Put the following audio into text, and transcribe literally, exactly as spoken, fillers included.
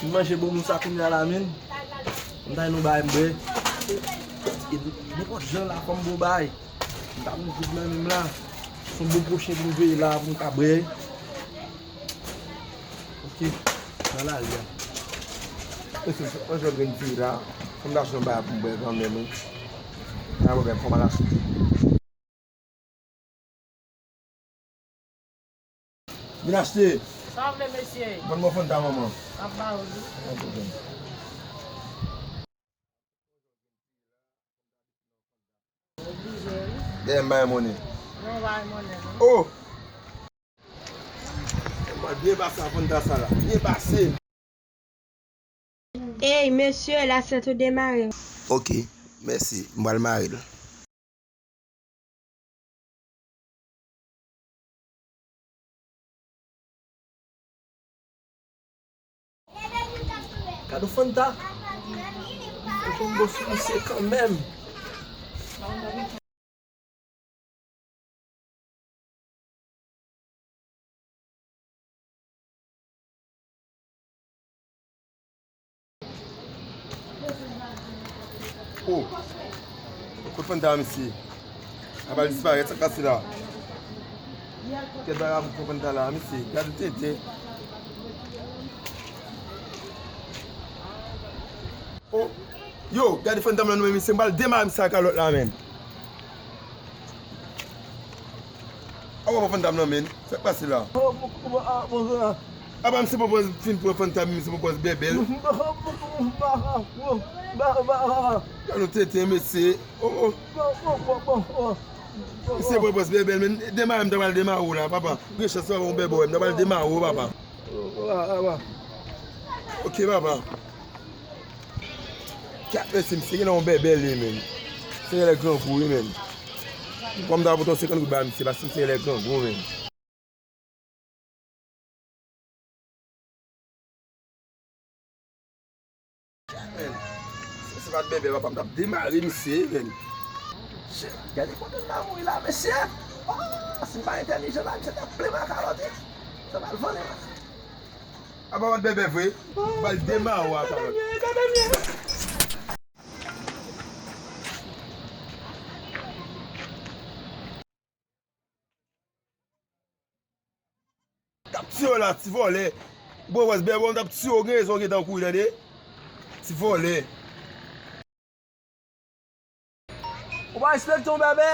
M manje bonbon sa kounye a la, menm. M ta gen yon bagay m bwè. E nenpòt jan la, fò m bwè yon bagay. M ta pran goud nan men m la. Se yon bon pwochen pou m veye la, pou m ka bwè. Ok, nan lari a. Mesye, mwen jwenn grenn ti la. Fò m ta jwenn yon bagay pou m bwè kanmenm, wi. Nan pwoblèm, fò m al achte. Vin achte. Sa w vle, mesye? Vann mwen Fanta, manman. M ap ba w li. Dèyè m bay monnen. Non, bay monnen, non. Oh! Mwen byen pase a Fanta sa la. Byen pase. Ey, mesye, la sèt ou demare. Ok, mèsi. M pral mare l. Gade Fanta. Fè yon bon sou misye kanmenm. Oh, kote Fanta a, mesye? Apa l disparèt, sa k pase la? Kèt bagay pou Fanta la, mesye. Gade tenten. Oh, yo, gade Fanta m nan, mesye. M pral demare misye a kalòt la, menm. Apa Fanta m nan, menm. Sa k pase la? Apa misye poko fin pran Fanta, misye poko bèbè l. Gade yon tenten, mesye. Oh, oh. Misye poko bèbè l, menm. Demare m ta pral demare w la, papa. Gen chans, papa, yon bèbè w, m ta pral demare w, papa. Ok, papa. Kat mesye, misye genlè yon bèbè li menm. Misye genlè grangou wi menm. Kòm ta pote yon senkant goud ba misye, paske misye genlè grangou menm. Kat menm. Si se pa t bèbè, papa, m t ap demare misye menm. Shit, gade kote l ta mouri la, mesye. Oh, si m pa entèlijan la, misye t ap plen m a kalòt wi. Sa pral vole la. Apa w ap bèbè vre? Ba l demare w a kalòt. T ap tiye w la, ti vòlè. Bon, wè, bèbè, m t ap tiye w, gen rezon w gentan kouri, tande. Ti vòlè. Ou pa respekte yon bèbè?